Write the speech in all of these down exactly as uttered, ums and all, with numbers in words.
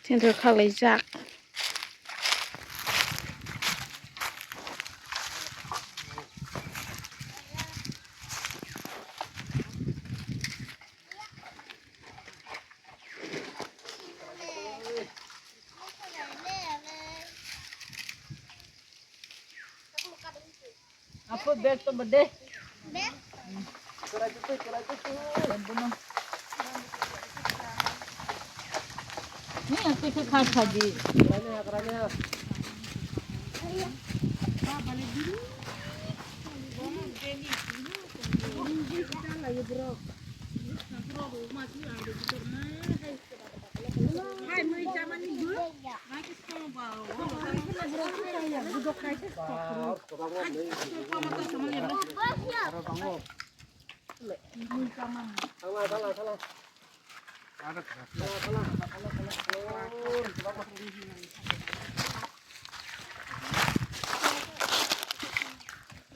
Chinthok kha laijak. Apo bag to bade. Bag? Kurai tu, kurai tu. Ni aku ke khat khaji. Kurai ni, kurai ni. Hai, mui chamani bu.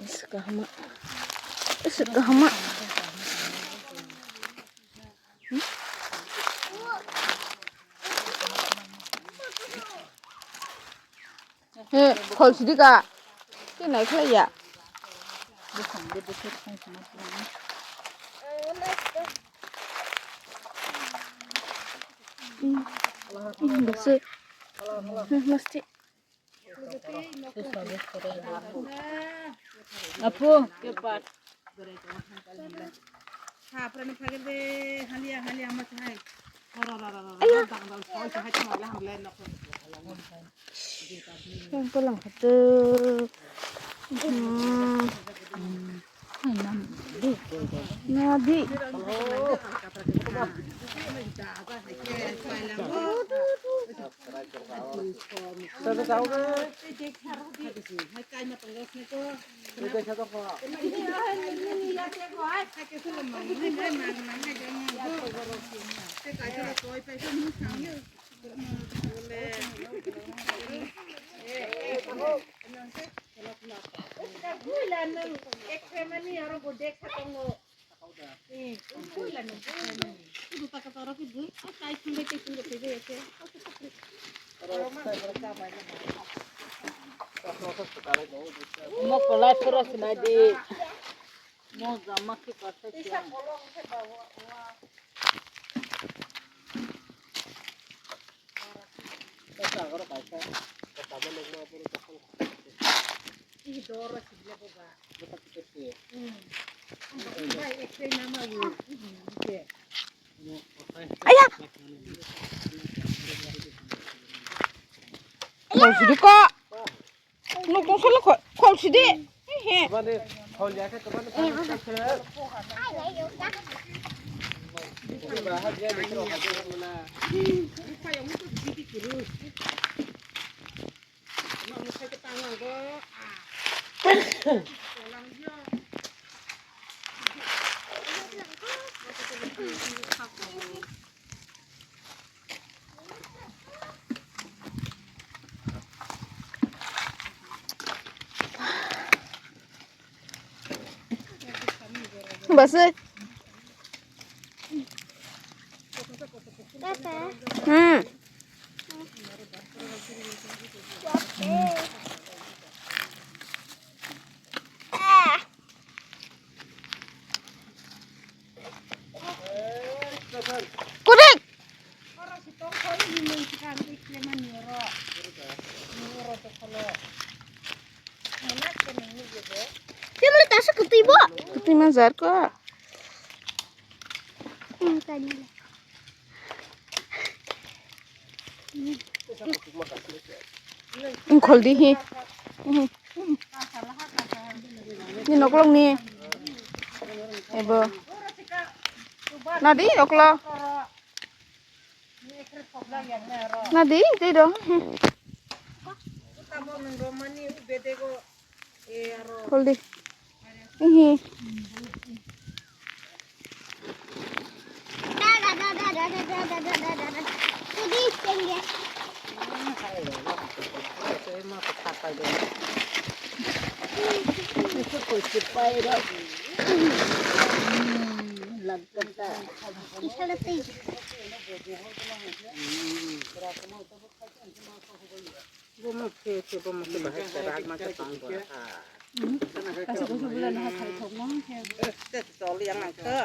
Is kahama. Is kahama. He, khol sidi ka. Ke nai khlai ya. Basi. Masti. Apo, ke pat. Yang ko lang khatu. Hmm. Nadi. Mo kolai pura sinai di. Mo jama ki kasa siya. Aya! Khol sidi ko. Nuk tong solo khol, khol sidi. He he. Basi. Hmm. Kudik. Tini tasa ketui bo. Ketui manjar ko. Khol di hi. Ni noklong ni. Ebo. Nadi oklo. Na di, tei do. Khol di. Ihi. Bo mokhe se, bo mokhe bahai se, rak ma se tong bo ha. Kaisa kusu bula na hai thok no khe. Te tol yang ang khe.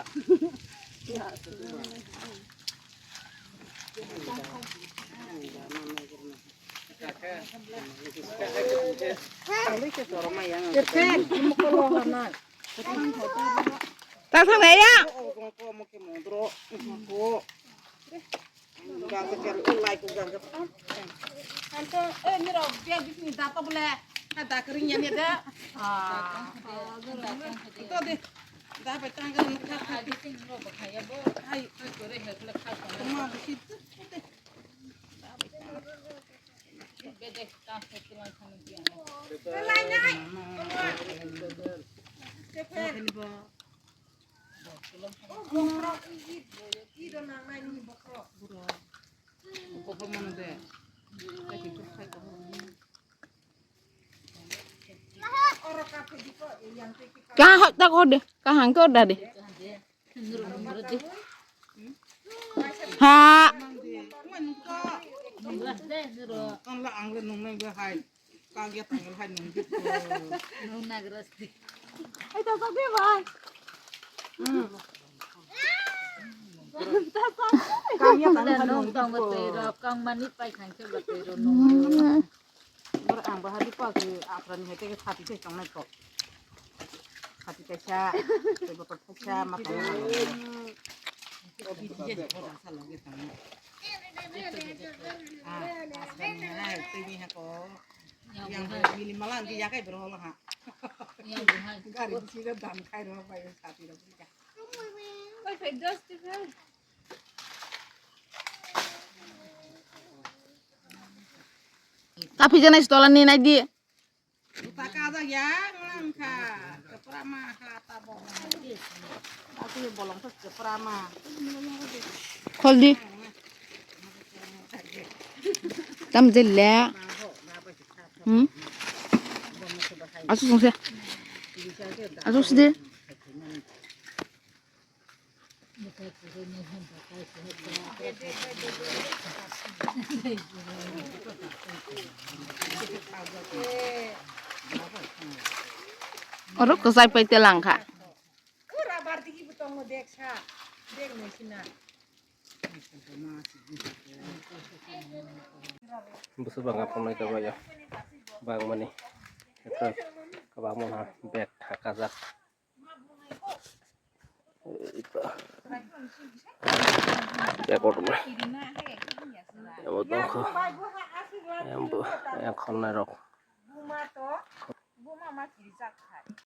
Ta thang ya. Anto, eh, nirok bia bising data bole, ha da kering ya ni da. Ah, ito de, da bai tangga nukha kha. Hai, ma bisi tu de. Lai nai. Sefer. Oh, bokrok, i, i, i do nang nai ni bokrok. Bokrok mano de. Kaham tak kau deh, kaham kau dah deh. Ha. Ang le nung nai bahai. Kagya tanggal hai nung di. Nung nagras di. Ai ta sa be bai. Hmm. Kagya tanggal hai nung di. Nung tong ba tei ro kang mani pai khang khe ba tei ro nung. Bor ang bahai di pa ke apran hai te ke sati te tong nai kok. Sati kaisa, tei botol kaisa ma tong nai. O bi di je ko sa lo ge tong nai. Ah, asal ni hai tei ni ha ko. Yang mili malang di yakai berhol ha. Yang buhai. Gari di sini dan kai ro pai sati ro ka. Koi fai dos tu kan. Tapi janai stolan ni nai di. Uta kajak ya nglang kha. Kepra ma ha ta bo. Aku bolong tu kepra ma. Khol di. Tam jelle. Hmm? Asu sungse. Asu sidi. Oro kwchai pai te lang kha. Bwswk bangma phunai tongmani. Kwbangma bag thakajak. Bag kotorma. Abo tongkha. Abo, eh, khornai rok.